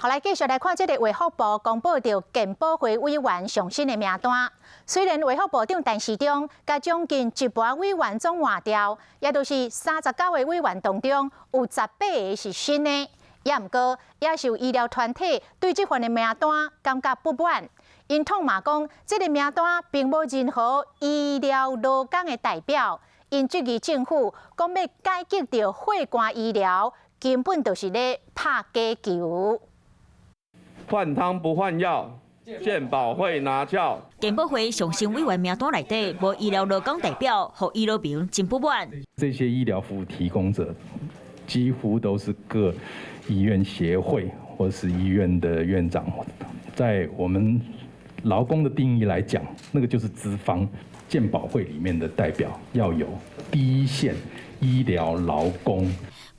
好，來繼續來看這個衛福部公布著健保會委員上新的名單。雖然衛福部長陳時中共將近一半委員總換掉，也就是39個委員當中有18個是新的，也毋過也是有醫療團體對這份的名單感覺不滿。𪜶痛罵講，這個名單並無任何醫療勞工的代表，𪜶質疑政府講欲改革著血汗醫療，根本就是咧拍假球。換湯不換藥，健保會拿翹。健保會上新委員名單內底無醫療勞工代表，予醫勞盟真不滿。這些醫療服務提供者幾乎都是各醫院協會或是醫院的院長，在我們勞工的定義來講，那個就是資方。健保會裡面的代表要有第一線醫療勞工。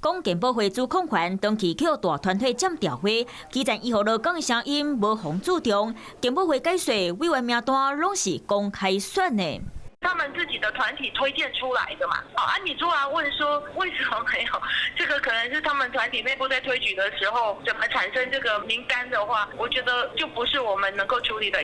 講健保會主控權長期予大團體佔調會，基層醫護勞工的聲音無予注重。健保會解說委員名單攏是公開選的。他們自己的團體推薦出來的嘛？啊，你突然問說為什麼沒有？這個可能是他們團體內部在推舉的時候，怎麼產生這個名單的話，我覺得就不是我們能夠處理的。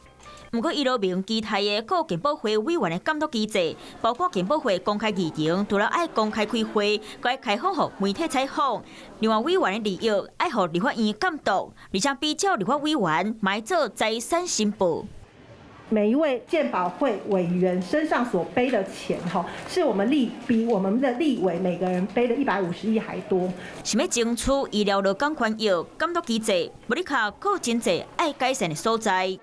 毋過，醫勞盟期待的各健保會委員的監督機制，包括健保會公開議程，除了愛公開開會，閣愛開放予媒體採訪。另外，委員的利益愛予立法院監督，而且比照立法委員嘛愛做財產申報。每一位健保會委員身上所背的錢，哈，是我們立比我們的立委每個人背的150億還多。想欲爭取醫療勞工權益監督機制，無的確閣真濟愛改善的所在。